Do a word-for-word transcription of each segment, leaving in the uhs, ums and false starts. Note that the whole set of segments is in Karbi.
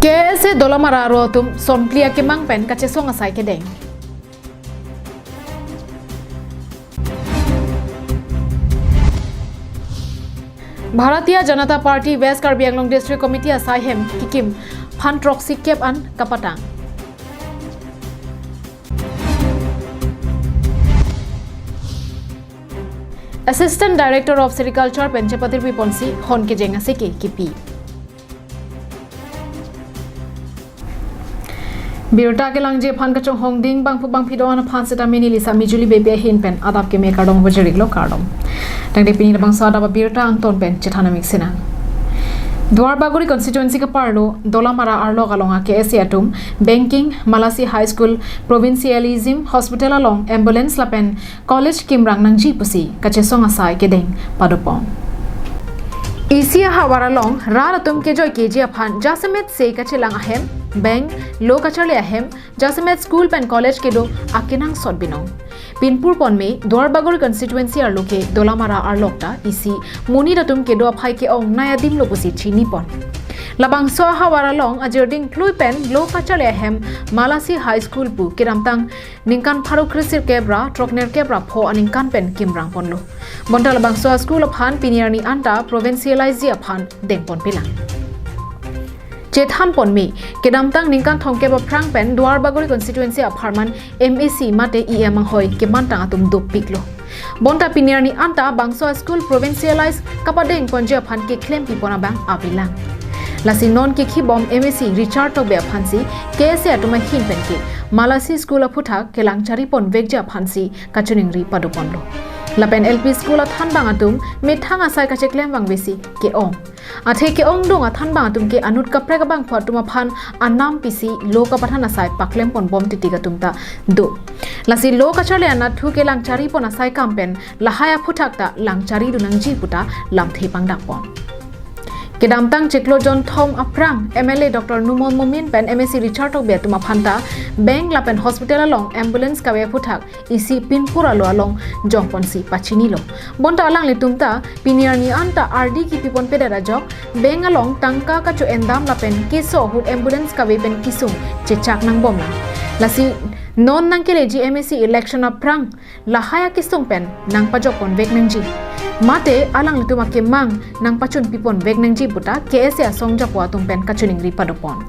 K S A Dolamara aro atum sonphli akemang pen kachesong asai kedeng. Bharatiya Janata Party West Karbi Anglong District Committee asai hem kikim phan throksi kep an kapatang. Assistant Director of Sericulture pen chepatirpi ponsi hon kejeng asike kipi. Birta kelangji aphan kachonghong ding bangphu bangphi do-an aphan seta mini lisa mijuli bepi ahin pen adap keme kardom bujiriklo, kardom. Tangte pini labangso adap abirta angton pen chethan amik sinang. Duarbagori constituency kaparlo Dolamara arlok along a K S A atum banking, Malasi High School, Provincialism Hospital along ambulance lapen college kimrang nangji pusi kachesong asai kedeng padopon. Isi ahavar along rat atum kejoi keji aphan jasemet se kachelang ahem, bank, lo kacharli ahem, jasemet school pen college kedo akenangsot binong. Pinpur ponme Duarbagori constituency arlo ke Dolamara arlok ta isi monit atum kedo aphai ke-ong nai adimlo pusi chinipon. Labangso ahavar along ajirding phlui pen lo kacharli ahem Malasi High School pu kedamtang ningkan pharo kre sirkep ra throknerkep ra pho aningkan pen kimrang ponlo. Bonta labangso a-school aphan pini arni anta provincialize ji aphan dengpon pilang. Chethan ponme, kedamtang ningkan thomkep aphrang pen Duarbagori constituency apharman M A C mate E M anghoi kemantang atum dopiklo. Bonta pini arni anta bangso a-school provincialize kapadeng ponji aphan keklem pipon abang avelang. Lasi non kekhibom M A C Richard Tokbi aphansi K S A atum ahin pen ke Malasi School aphuthak kelang chari ponvekji aphansi kachiningri padoponlo. Lapen L P school athanbang atum methang asai kacheklem vangvesi ke-ong. Athe ke-ongdung athanbang atum ke anut kaprek abangphu atum aphan anam pisi lo kapathan asai paklem ponbom titik atum ta do. Lasi lo kacharli anatthu kelang chari pon asai kam pen lahai aphuthak ta lang chari dun nangji puta lamthe pangdakpon. Kedamtang chiklo jonthom aphrang M L A Doctor Numal Momin pen M A C Richard Tokbi atum aphan ta bank lapen hospital along ambulance kave aphuthak isi pinpur alo along jongponsi pachinilo. Bonta alanglitum ta pini arni anta ardi kipi ponpedet ajok bank along tangka kacho-endam lapen keso ahut ambulance kave pen kesung chechak nangbomlang. Lasi non nangkeleji M A C election aphrang lahai akesung pen nangpajok ponvek nangji. Mate alanglitum akemang nangpachun piponvek nangji puta K S A asong japo atum pen kachiningri padopon.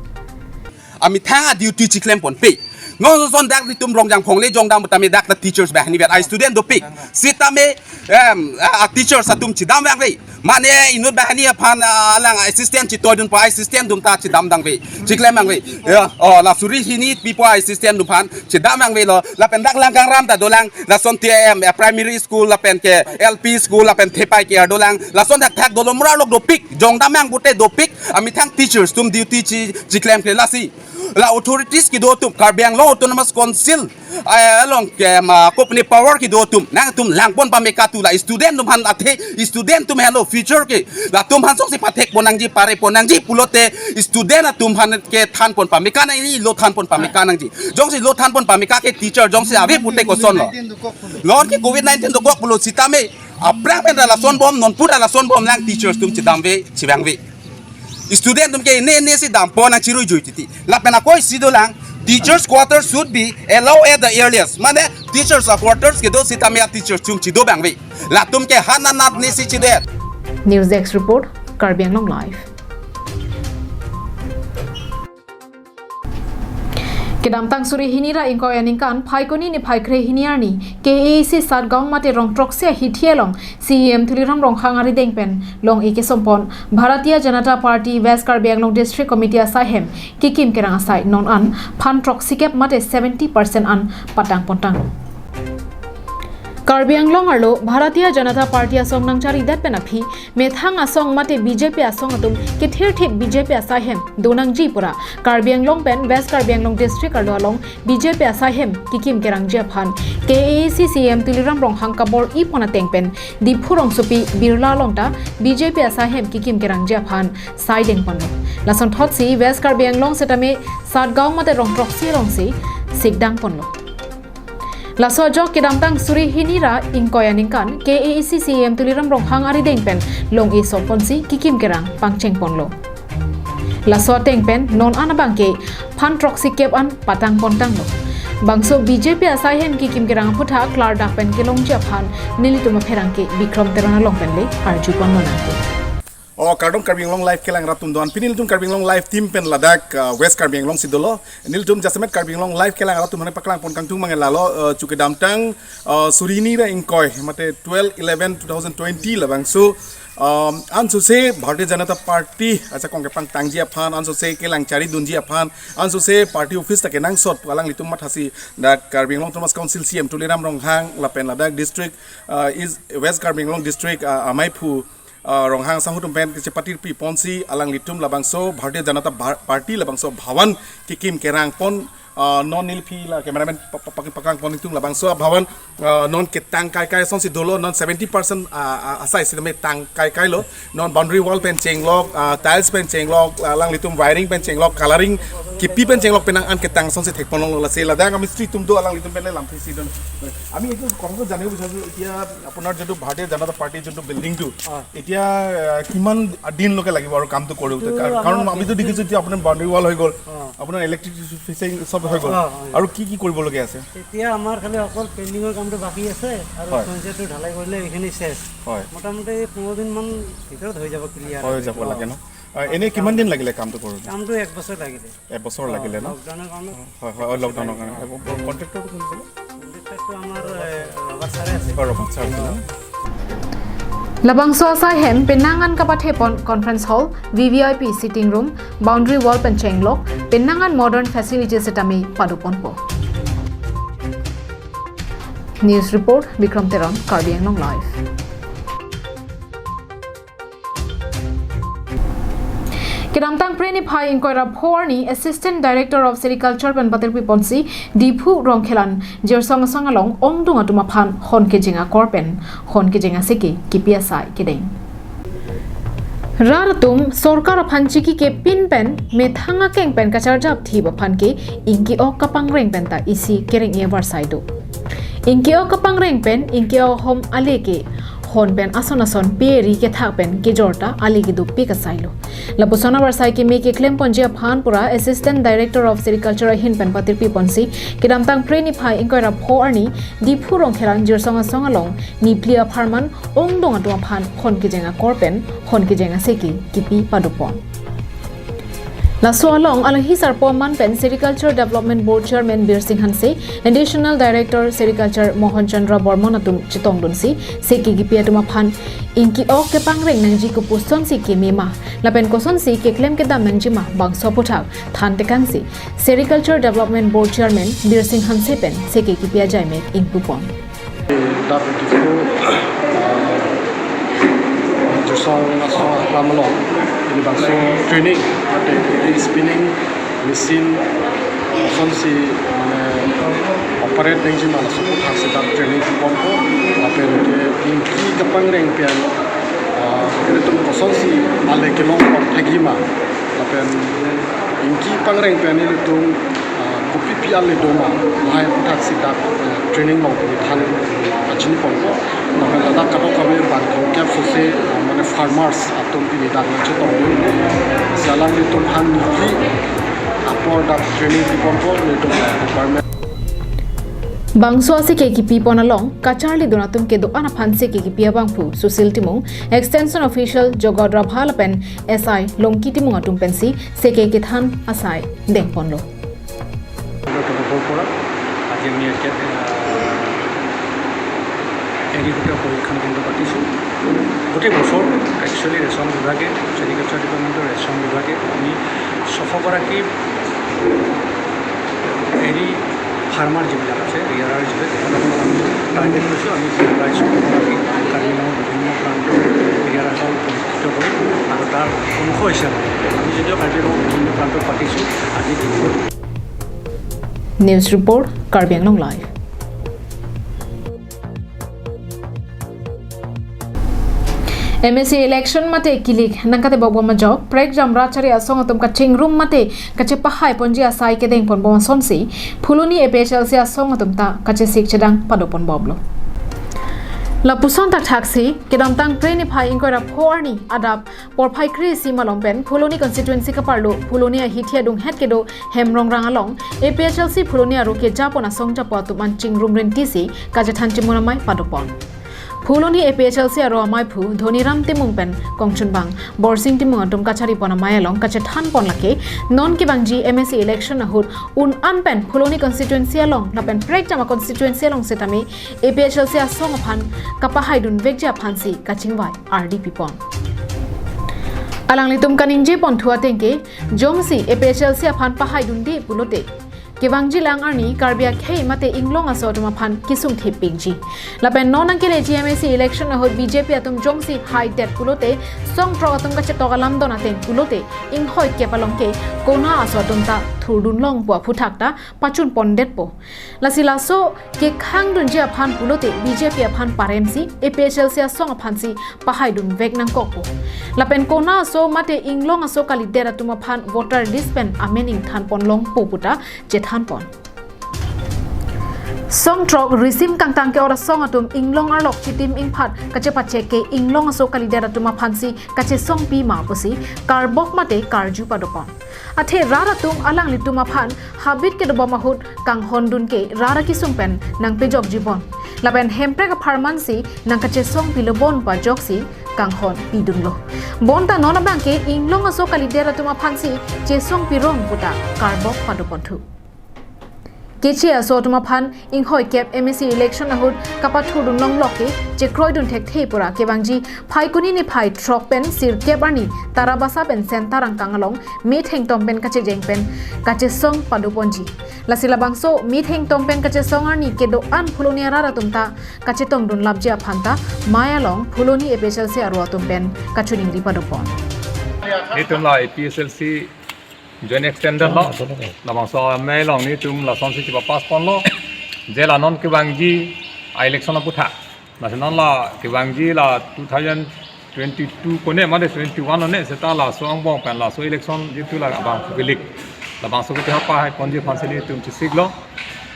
Amethang a-duty chiklem ponpe. Ngo son dak itum Rongjang Phongle jongdam tame dak ta teachers banghini vet a-student dopik. Sitame em, a, a-teachers atum chedam vangve. Mane inut banghini aphan, a, alang assistant chitoidunpo, assistant atum ta chedam dangve. Chiklem vangve. Ya, oh, la suri hini pipo assistant atum aphan chedam vangvelo. Lapen dak Langkangram ta dolang. Lason T M, a, primary school lapen ke L P school lapen thepai ke dolang. Lason thakthak Dolamara arlok dopik. Jongdam vang pute dopik. Amethang teachers atum duty chi, chiklemkle lasi. La authorities kedo atum, Karbi Anglong Autonomous Council, eh, along ke ma kopine power kedo atum, nangtum langpon pame katu la student atum aphan athe, student atum henlo future ke, latum aphan songsi pathek pon nangji, pare pon nangji pulote student atum aphan ke than pon pame ka nangji, lo than pon pame ka nangji. Jongsi lo than pon pame ka ke teacher jongsi ave pute kosonlo. Non ke covid nineteen dokok pulo sitame, aphrang pen ta lason bom, nonpu ta lason bomlang, teachers atum chedamve, chevangve. Student atum ke ne ne si dampon nangchirui jui titi. Lapen ako isi dolang, teachers quarters should be allowed at the earliest. Mane teachers a-quarters kedo sitame a-teachers atum chedo vangve. Latum ke hananat ne si chedet. News Desk Report, Karbi Anglong Live. Kedamtang suri hini ra ingkoi aningkan Phaikuni niphai kre hini arni K A A C Satgaon mate Rongtroksi ahithi along C E M Tuliram Ronghang arideng pen long-e kesompon Bharatiya Janata Party West Karbi Anglong District Committee asai hem kikim kerang asai non an phan throksi kep mate seventy percent an patang pontang. Karbi Anglong arlo Bharatiya Janata Party asong nangcharidet pen aphi methang asong mate B J P asong atum kethirthip B J P asai hem do nangji pura Karbi Anglong pen West Karbi Anglong District arlo along B J P asai hem kikim kerangji aphan K A A C C E M Tuliram Ronghang kabor-i pon ateng pen Diphu rongsopi Birla along ta B J P asai hem kikim kerangji aphan sai dengponlo. Lason thotsi West Karbi Anglong setame Satgaon mate Rongtroksi alongsi sikdang ponlo. Laso ajok kedamtang suri hini ra ingkoi aningkan K A A C C E M Tuliram Ronghang arideng pen long-e sopponsi kikim kerang pangcheng ponlo. Laso ateng pen non an abangke phan throksi kep an patang pontanglo. Bangso B J P asai hem kekim kerang aphuthak klardak pen kelongji aphan nelitum apherangke Bikram Teron along pen le arju pon nangkok. O kardom Karbi Anglong Live kelang rat atum do-an. Pini nelitum Karbi Anglong Live team pen ladak, uh, West Karbi Anglong si dolo. Nelitum jasemet Karbi Anglong Live kelang rat atum aphan paklang pon kangtung mangen lalo, uh, chu kedamtang, uh, suri hini ra ingkoi mate twelve eleven two thousand twenty labangso, um, ansose Bharatiya Janata Party ajakong kepangtangji aphan, ansose kelang charidunji aphan, ansose party office ta kenangsot pu alanglitum mathasi dak Karbi Anglong Autonomous Council C E M Tuliram Ronghang lapen ladak district, uh, is West Karbi Anglong district, uh, amaiphu, uh, Ronghang asangho atum pen kechepatirpi ponsi alanglitum labangso Bharatiya Janata Bhar-, Party labangso Bhawan kekim kerang pon, uh, non neli phi la cameraman pa-, pa-, pa-, paklang pon ingtung labangso a-Bhawan, uh, non ketang kaikai asonsi dolo, non seventy percent, uh, uh, asai sitame tang kaikai lo, non boundary wall pen chenglok, uh, tiles pen chenglok, uh, alanglitum wiring pen chenglok, colouring kipi pen chenglok penang an ketang asonsi thek ponlonglo, lasi ladak amistri atum do alanglitum pen le lamthe si dun. আমি এইটো কথাটো জানিব বিচাৰিছো, এতিয়া আপোনাৰ যোনটো ভাৰতীয় জনতা পাৰ্টিৰ যোনটো বিল্ডিংটো, হয়। এতিয়া, আহ, কিমান দিনলৈকে লাগিব আৰু কামটো কৰোঁতে? এইটো কাৰ-, আমাৰ কাৰণ আমিতো দেখিছো এতিয়া আপোনাৰ বাউণ্ডেৰী ৱাল হৈ গ'ল, অ। আপোনাৰ ইলেক্ট্ৰিক ফিচিং চব হৈ গ'ল, অ, অ। আৰু কি কি কৰিবলগীয়া আছে? এতিয়া আমাৰ খালি অকল পেণ্ডিঙৰ কামটো বাকী আছে আৰু হয়। চুইচটো ঢালাই কৰিলে এইখিনি শেষ। হয়। মোটামুটি পোন্ধৰ দিনমান ভিতৰত হৈ যাব ক্লিয়াৰ। হৈ যাব লাগে ন? আহ, এনে কিমান দিন লাগিলে কামটো কৰোঁতে? কামটো এক বছৰ লাগিলে। এবছৰ লাগিলে ন? লকডাউনৰ কাৰণে। হয়, হয়, অ, লকডাউনৰ কাৰণে। কণ্ট্ৰেক্টৰটো কোন আছিলে? কণ্ট্ৰেক্টৰটো আমাৰ, এ, ৰবাৰ্ট ছাৰে আছে। অ, ৰবাৰ্ট ছাৰ আছিলে ন? Labangso asai hem penang an kapathe pon conference hall, V V I P sitting room, boundary wall pen chenglok, penang an modern facilities setame pado ponpo. News report, Bikram Teron, Karbi Anglong Live. Kedamtang Phre niphai ingkoi ra pho arni Assistant Director of Sericulture pen patirpi ponsi Diphu Rongkhelan Jirsong asong along ongdung atum aphan hon kejeng akor pen hon kejeng aseke kipi asai kedeng. Rat atum sorkar aphan chikike pin pen methang akeng pen kacharjap thip aphan ke ingki-ok kapangreng pen ta isi kereng-e avarsai do. Ingki-ok kapangreng pen ingki-ok ahom ale ke hon pen ason ason pe ri kethak pen kejor ta ale kedopik asai lo. Lapuson avarsai keme keklem ponji aphan pura Assistant Director of Sericulture ahin pen patirpi ponsi kedamtang Phre niphai ingkoi ra pho arni Diphu Rongkhelan Jirsong asong along niphli apharman ongdung atum aphan hon kejeng akor pen hon kejeng aseke kipi pado pon. Laso along alohi sarpo aman pen Sericulture Development Board Chairman Birsing Hanse, Additional Director Sericulture Mohan Chandra Bormon atum chetongdunsi seke kipi atum aphan ingki-ok kepangreng nangji kopusonsi keme ma lapen kosonsi keklem kedam nangji ma bangso aphuthak than tekangsi Sericulture Development Board Chairman Birsing Hanse pen seke kipi ajaimek ingpu pon. Dak Diphu, ah, Jirsong asong alam along, pini bangso training, mate spinning machine, kosonsi, mane, operate nangji ma laso aphuthak si dak training pi ponpo, lapen ke ingki kapangreng pen, ah, ilitum kosonsi ale kelong pon thekji ma, lapen ingki pangreng pen ilitum, ah, kopipi ale do ma, lahai aphuthak si dak, eh, training long pen than, ah, chini ponpo. Lapen ladak kadokave bang thomkep sose, ah, mane farmers atum pini dak nangchetongdun. Si alanglitum aphan niphli apor dak training pi ponpo, nelitum department. Bangso aseke kipi pon along kacharlidun atum kedo-an aphan seke kipi abangphu Sushil Timung, Extension Official Jogot Rabha lapen S I Longki Timung atum pensi seke kethan asai dengponlo. তৰফৰ পৰা আজি আমি ইয়াতে, আহ, এগ্ৰিকালচাৰ প্ৰশিক্ষণ কেন্দ্ৰ পাতিছোঁ। গোটেই বছৰ একচুৱেলি ৰেচম বিভাগে, এগ্ৰিকালচাৰ ডিপাৰ্টমেণ্টৰ ৰেচম বিভাগে আমি ছশগৰাকী এৰী ফাৰ্মাৰ যিবিলাক আছে, ৰিয়াৰাৰ যিবিলাক, তেখেতসকলক আমি টাৰ্গেট কৰিছোঁ। আমি প্ৰায় ছশগৰাকী কাৰ্বি আংলঙৰ বিভিন্ন প্ৰান্তৰ ৰিয়াৰাৰসকল প্ৰশিক্ষিত কৰিম আৰু তাৰ অংশ হিচাপে আমি যদিও কাৰ্বি আংলঙৰ বিভিন্ন প্ৰান্তত পাতিছোঁ, আজি দিনটোত News report, Karbi Anglong Live. M A C election mate kilik nangkatebok bom ajok, prekjam rat chari asong atum kachingrum mate kachepahai ponji asai kedengpon bom asonsi, Phuloni A P H L C asong atum ta kachesik chedang padopon bomlo. Lapuson thakthak si, kedamtang Phre niphai ingkoi ra pho arni adap porphai kre-isi malom pen Phuloni constituency kaparlo Phuloni ahithi adunghet kedo Hemrongrang along A P H L C Phuloni aro kejapon asong japo atum an chingrum rinti si kachethan chimun amei padopon. Phuloni A P H L C aro amaiphu Dhoniram Timung pen kongchunbang Borsing Timung atum kacharipon amei along kachethanpon lake, non kevangji M A C election ahut un-an pen Phuloni constituency along lapen prekjam a-constituency along setame A P H L C asong aphan kapahaidunvekji aphan si kachingvai ardi pipon. Alanglitum kaningjeponthu ateng ke, jongsi A P H L C aphan pahaidunde pulote, kevangjilang arni Karbi akhei mate inglong aso atum aphan kesung thepikji. Lapen non nangkeleji M A C election ahut B J P atum jongsi haidet pulote, songthrok atum kachetok alam don ateng pulote, inghoikep along ke kona aso atum ta thurdunlong pu aphuthak ta pachunpondetpo. Lasi laso kekhangdunji aphan pulote B J P aphan paremsi A P H L C asong aphan si pahaidunvek nangkokpo. Lapen kona aso mate inglong aso kalidet atum aphan voter list pen amen ingthanponlongpo puta chethanpon. Songthrok risim kangtang ke-ot asong atum inglong arlok chitim ingphat kachepachek ke inglong aso kalidet atum aphan si kachesongpi ma pusi karbok mate karju padopon. Athe rat atum alanglitum aphan habit kedobom ahut kanghondun ke rat akesung pen nangpejokjipon. Lapen Hemprek apharman si nangkachesongpilobon pu ajoksi kanghon pidunlo. Bonta non abang ke inglong aso kalidet atum aphan si chesongpirong puta karbok padoponthu. Keche aso atum aphan inghoikep M A C election ahut kapathurdunlonglok ke chekroidun thekthe pura kevangji Phaikuni niphai throk pen sirkep arni Tarabasa pen Sentarangkang along methengtom pen kachejeng pen kachesong padoponji. Lasi labangso methengtom pen kachesong arni kedo-an Phuloni arat atum ta kachetongdunlapji aphan ta mei along Phuloni A P H L C aro atum pen kachiningri padopon. Netum la A P H L C joint extended lo. Labangso amei along netum lasonsi chepapass ponlo. Je la non kevangji a-election aphuthak. Lasi non la kevangji la two thousand twenty-two kone mate twenty-one one seta laso angbong pen laso election jitu la abang kelik. Labangso ke tiha pahaiponji aphan si netum chesiklo.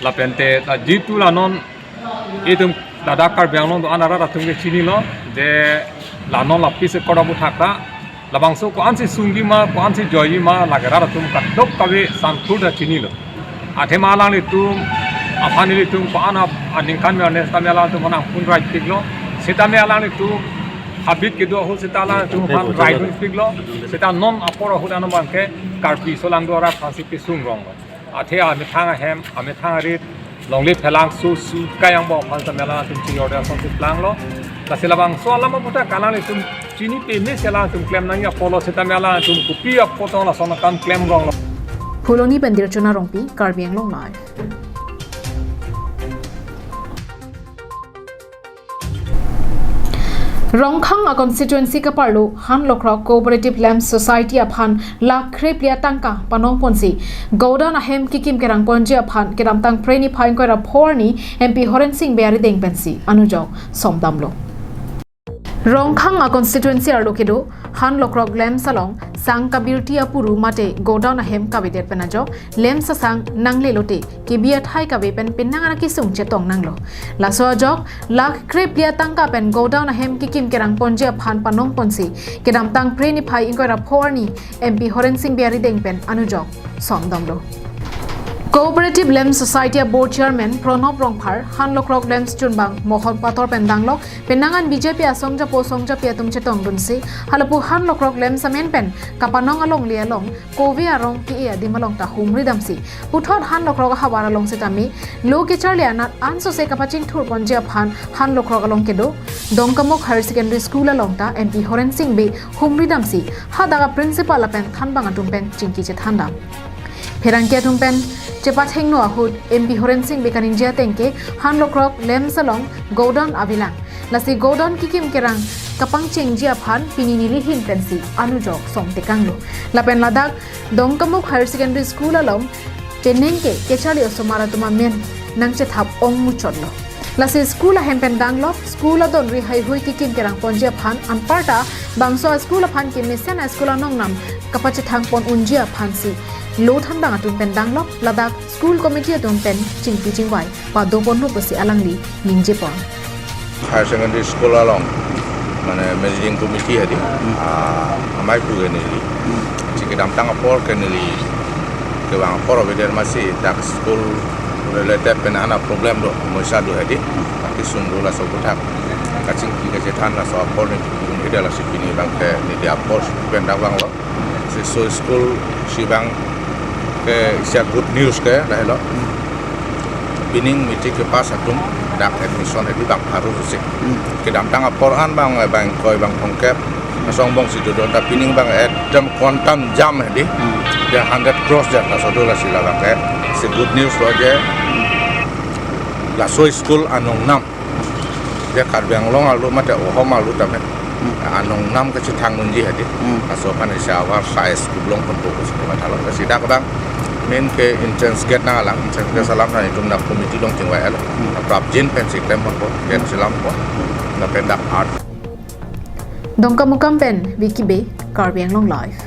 Lapen te ta jitu la non itum ladak Karbi Anglong do-an arat atum ke chinilo. Je la non la peace accord aphuthak ta labangso ko-ansi sungji ma, ko-ansi joiji ma, lake rat atum kadokave santhur ta chinilo. Athema alanglitum aphan ilitum ko-an ap-, aningkan me anes tame alanglitum aphan phun rai piklo. Setame alanglitum habit kedo ahut seta alanglitum aphan raidunpiklo. Seta non apor ahut anam abang ke Karbi solangdo arat aphan si kesung ronglo. Athe amethang ahem, amethang arit, longle phelang su su kayang bo aphan ta mela atum chiri order asonsi planglo. Lasi labangso alam aphuthak alanglitum chini peme si alanglitum klem nangji apotlo seta mela atum kopi apot tong lason akam klem ronglo. Phuloni pen Dirchona Rongpi, Karbi Anglong Live. Rongkhang a-constituency kaparlo Hanlokrok Cooperative Lamps Society aphan lakh krephli atangka panongponsi godown ahem kekim kerangponji aphan kedamtang Phre niphai ingkoi ra pho arni M P Horensing Bey arideng pensi anujok somdamlo. Rongkhang a-constituency arlo kedo Hanlokrok Lamps along sang kabirti apuru mate godown ahem kavedet pen ajok lamps asang nanglelote kebi athai kave pen penang ara kesung chetong nanglo. Laso ajok lakh krephli atangka pen godown ahem kekim kerangponji aphan panongponsi kedamtang Phre niphai ingkoi ra pho arni M P Horensing Bey arideng pen anujok somdamlo. Cooperative Lamps Society a-board chairman Pranab Rongphar, Hanlokrok Lamps chunbang Mohon Pator pen danglok penang an B J P asong japo song japi atum chetongdunsi halapu Hanlokrok Lamps amen pen kapanong alongle along kove arong ke-e adim along ta humri damsi puthot Hanlokrok ahavar along setame lo kecharli anat ansose kapachingthurponji aphan Hanlokrok along kedo Dongkamukh Higher Secondary School along ta M P Horensing Bey humri damsi hadak a-principal lapen thanbang atum pen chingki chethandam. Pherangke atum pen chepathengno ahut M P Horensing Bey kaningje ateng ke Hanlokrok Lamps along godown avelang. Lasi godown kekim kerang kapangchengji aphan pini neli ahin pensi anujok somtekanglo. Lapen ladak Dongkamukh Higher Secondary School along penang ke kecharli osomar atum amen nangchethap ong muchotlo. Lasi school ahem pen danglok, school adonri haihui kekim kerangponji aphan anparta bangso a-school aphan kemesen a-school anong nam kapachethangpon unji aphansi lo thanbang atum pen danglok, ladak school committee atum pen chingki chingvai padoponlo pusi alangli ningjepon. Higher Secondary School along, mane managing committee hadi, ah, amei pu ke neli. Chikidamtang apor ke neli kevang apor avedet masi dak school related pen ana problem do, moisa do hadi. Tapi sungguh laso aphuthak kachingki kachethan laso apor neli pu hadi, lasi pini abang ke neli apor pen dak vanglo. Si laso school si abang ke isi a good news ke lahelo. Pining matric kepass atum dak admission hadi bang pharu sik. Kedamtang apor an abang, abang ingkoi bang thomkep asong angbong si dodun, ta pining abang ekdom quantum jump hadi. Hmm. Dia hundred cross dia laso do, lasi labang ke si good news lo je. Laso school anong nam dia Karbi Anglong arlo mate ohom arlo tame. Hmm. Anong nam kachethang unji hadi. Hmm. Laso aphan isi awareness kublong ponpo pusi matha lo. Lasi dak abang main ke entrance gate nanglang, entrance gate alam than itum dak committee along chingvai-et lo. Hmm. Prapjin pensi klem ponpo, gate si lam pon. Lapen dak art. Dongkamukam pen Vicky Bey, Karbi Anglong Live.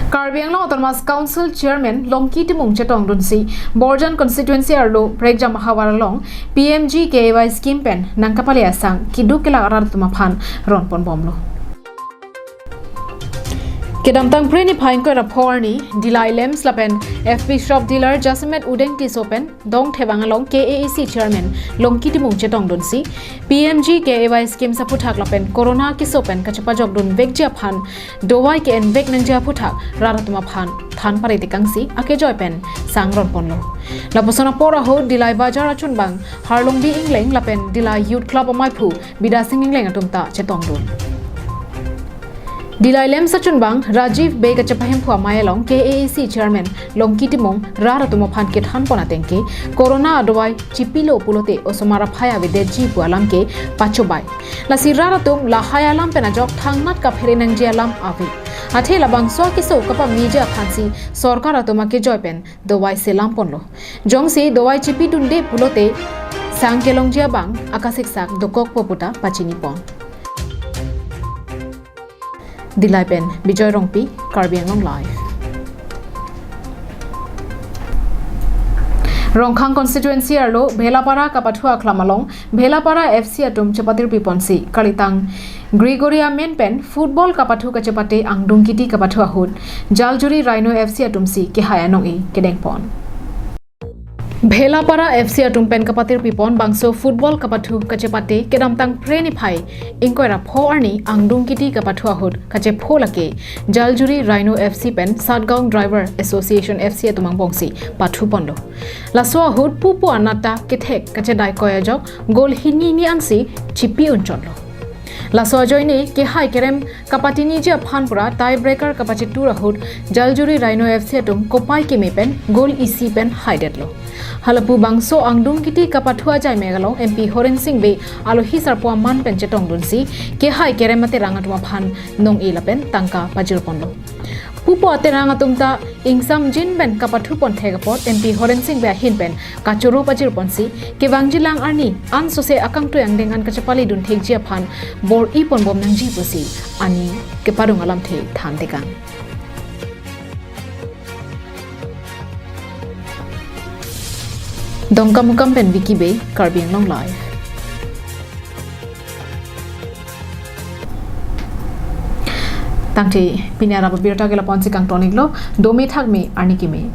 Karbi Anglong Autonomous Council Chairman Longki Timung chetongdunsi Borjan Constituency arlo Prekjam ahavar along P M G K A Y scheme pen nangkapale asang keduk kelak arat atum aphan ron ponbomlo. Kedamtang Phre niphai ingkoi ra pho arni, Dillai Lamps lapen F P shop dealer Jasemet Udeng Tisso pen Dongthevang along K A A C Chairman Longki Timung chetongdunsi P M G K A Y schemes aphuthak lapen Corona keso pen kachepajokdun vekji aphan dovai ke-envek nangji aphuthak rat atum aphan than pare tekangsi akejoi pen sang ron ponlo. Lapuson apor ahut Dillai Bazar achunbang Harlongbi Ingleng lapen Dillai Youth Club amaiphu Bidasing Ingleng atum ta chetongdun. Dillai Lamps achunbang Rajiv Bey kachepahemphu amei along K A A C Chairman Longki Timung rat atum aphan kethan pon ateng ke Corona adovai chipilo pulote osomar aphai avedetji pu alam ke pachobai. Lasi rat atum lahai alam pen ajok thangnat kaphere nangji alam ave. Athe labangso akeso kapameji aphansi sorkar atum akejoi pen dovai selam ponlo. Jongsi dovai chipidunde pulote sang kelongji abang akasiksak dokokpo pu ta pachini pon. Dillai pen Bijoy Rongpi, Karbi Anglong Live. Rongkhang constituency arlo Bhelapara kapathu aklam along Bhelapara F C atum chepatirpi ponsi kalitang Gregory Amen pen football kapathu kachepate angdung kiti kapathu ahut Jaljuri Rhino F C atumsi kehai anong-e kedeng pon. Bhelapara F C atum pen kapatirpi pon bangso football kapathu kachepate kedamtang Phre niphai ingkoi ra pho arni angdung kiti kapathu ahut kachepho lake Jaljuri Rhino F C pen Satgaon Driver Association F C atum angbongsi pathu ponlo. Laso ahut pupu anat ta kethek kachedai koi ajok goal hini ni ansi chipi unchotlo. Laso ajoine kehai kerem kapatiniji aphan pura tie breaker kapachetur ahut Jaljuri Rhino F C atum kopai keme pen goal isi pen haidetlo. Halapu bangso angdung kiti kapathu ajai megalong M P Horen Sing Bey alohi sarpo aman pen chetongdunsi kehai kerem aterang atum aphan nong-e lapen tangka pajir ponlo. Pupo aterang atum ta ingsamjin pen kapathu pon thek apot M P Horen Sing Bey ahin pen kachoro pajir ponsi kevangjilang arni ansose akangtui angdeng an kachepale dun thekji aphan bor-i ponbom nangji pusi ani keparong alamthe than tekang. Dongkamukam pen Vicky Bey, Karbi Anglong Live. Tangte pini arap abirta ke lapu-ansi kangton-iklo, dome thakme arni keme.